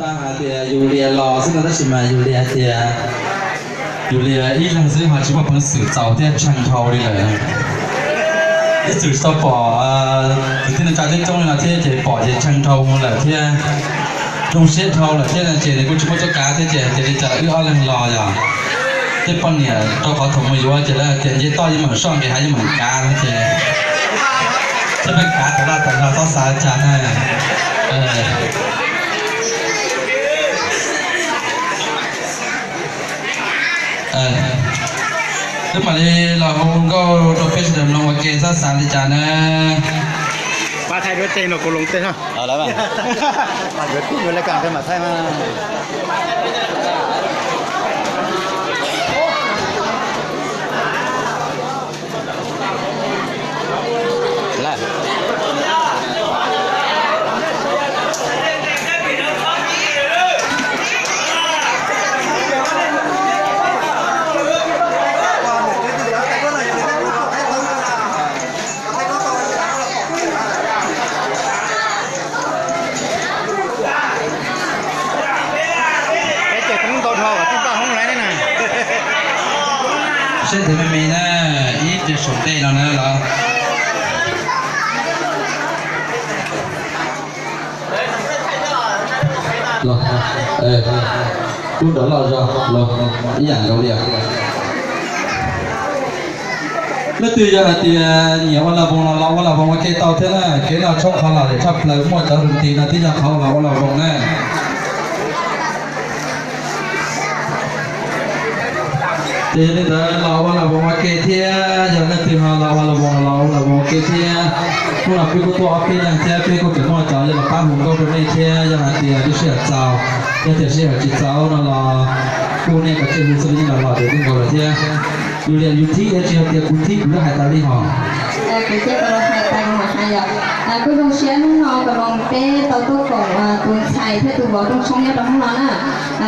Hais tias yus lias los xwb no tab sis mas yus lias hais tias yus lias ib leeg xwb ho tsis muaj peev xwm txaus thiab tshee dhau li lawm. Ib txwm tsis tau pom kwv tij neej tsa coob coob li no thiab ces pom ces tshee dhau lawm thiab, zoo siab dhau lawm thiab no ces nws kuj tsis muaj cuab kav thiab ces hais tias li cas los wb ob leeg los yog tej poj niam rau qhov thaum mus yuav ces lawv hais tias nce toj yeej meem soj nqis hav yeej meem kav no ces thiaj pheej kav tau laj tau zog txhob xav li cas na. Wb mam li los hu nkauj rau peb sawv daws mloog ua ke txhob xav li cas na. Pab thaij duab tej no kuv loo tej no. Peb ceg koob ntau dhau kom tij paj hoob laiv na. Saib ntawd me me na, ib pliag saum ntej no na los. Los, tub nrov loj zog los, ib yam nkaus li. Leej twg yog hais tias nyiam ua las voos los los ua las voos ua ke tau thiab na, kev no tshoob qhov lom zem tshaj plaws muaj cov hwm tis no tib yog qhov los ua las voos na. Ces li ntawd los ua las voos ua ke thiab, yog leej twg ho los ua las voos los ua las voos ua ke thiab. Hnub no peb kuj tuaj ob peb leeg thiab peb kuj tseem muaj cov yog los pab hu nkauj rau nej thiab, yog hais tias lub sij hawm txaus, yog tias sij hawm tsis txaus no los kuj nej kom tsij hu xwb los yeej los los ces twb nkaus lawm thiab. Yus liam yus thib, yog tsis hais tias kuv thib kuv twb hais tas li hos. Kuv thiaj tau hais tas kuv mam hais yom. Kuj zoo siab hnub no kom los peb tau tuaj koom tus ntxhais thiab tus vauv rooj tshoob nyob rau hnub no na.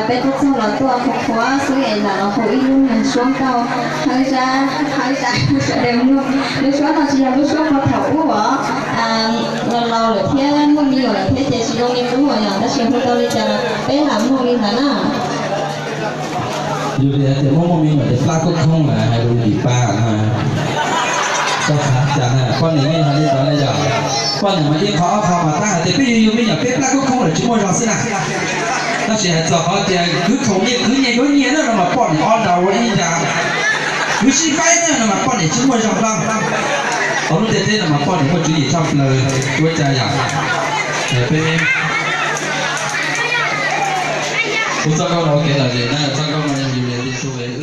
Peb tuaj txog los tuaj qhuav qhuav xwb es lam los hu ib lub niag suab nkauj hawb zab hawb zab sawv daws mloog. Lub suab no tsis yog lub suab puag thaum ub os, laus laus lawm thiab muaj me nyuam lawm thiab ces tsis zoo li qub os yom, tab sis hu tau li cas los peb lam mloog li ntawd na. Yus li hais tias muaj muaj me nyuam ces plab kub khoob lawm hais lus lim pab na. Koj xav cas na, poj niam yeej hais li ntawd na yom. Poj niam mas yeej qhov ob qho mas tab hais tias peb yug yug me nyuam peb plab kub khoob lawm tsis muaj zog xwb na. Tab sis hais txog qhov tias khwv khoom nyiaj khwv nyiaj yuav nyiaj na no mas poj niam ob nra ua ib nra. Khwv sib faib na no mas poj niam tsis muaj zog hlo. Hauv lub ntiaj teb no mas poj niam muaj tswv yim tshaj plaws ua cas yom. Peb kuv txoj nkauj no ua kev lom zem na, txoj nkauj no yog yus li tu